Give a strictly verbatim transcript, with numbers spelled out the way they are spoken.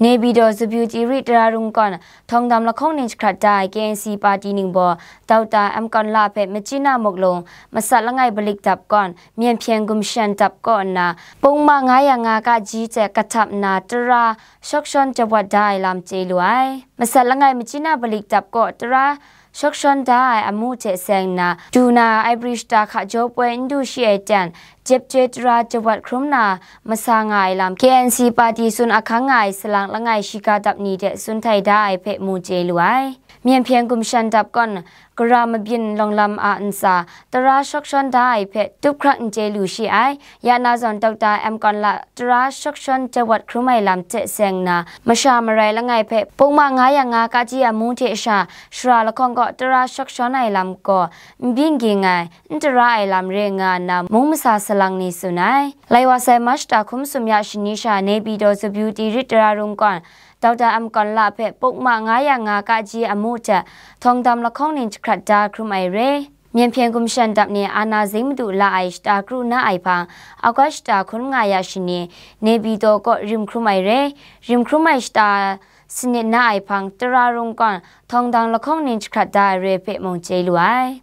Naypyidaw Zubyu Tiri tara rungkawn, Thawngdam lahkawng ning jahkrat da ai K N C party ningbaw, Doctor M Kawn La hpe Machina Muklung, masat langai balik dap kawn, Myen Hpyen Gumshan dap kaw nna, Pungma nga ya nga kaji hte kahtap nna tara shawk shawn jawat da ai lam chye lu ai. Masat langai Machina balik dap kaw tara shawk shawn da ai amu hte seng nna, du na ai bri shata hka jaw poi n du shi ai ten, jep chyoi tara jawat hkrum na masa nga ai lam, K N C party tsun ahkang nga ai salang langai shiga dap ni hte tsun htai da ai hpe mu chye lu ai. Myen Hpyen Gumshan dap kawn, gara mabyin lawng lam a ntsa, tara shawk shawn da ai hpe tup hkrak n chye lu shi ai. Ya na zawn, Doctor M Kawn La tara shawk shawn jawat hkrum ai lam hte seng nna, masha marai langai hpe, Pungma nga ya nga kaji amu hte sha, shara lahkawng kaw tara shawk shawn ai lam gaw, n byin ging ai, n tara ai lam re nga nna, mung masa salang ni tsun ai. Lai wa sai March shata hkum sum ya shani sha, Naypyidaw Zubyu Tiri tara rungkawn, Doctor M Kawn La hpe Pungma nga ya nga kaji amu hte, Thawngdam lahkawng ning jahkrat da hkrum ai re. Myen Hpyen Gumshan dap ni ana zing madu la ai shata kru na ai hpang, August shata hkun nga ya shani, Naypyidaw kaw rim hkrum ai re. Rim hkrum ai shata sanit na ai hpang, tara rungkawn, Thawngdam lahkawng ning jahkrat da ai re hpe mung chye lu ai.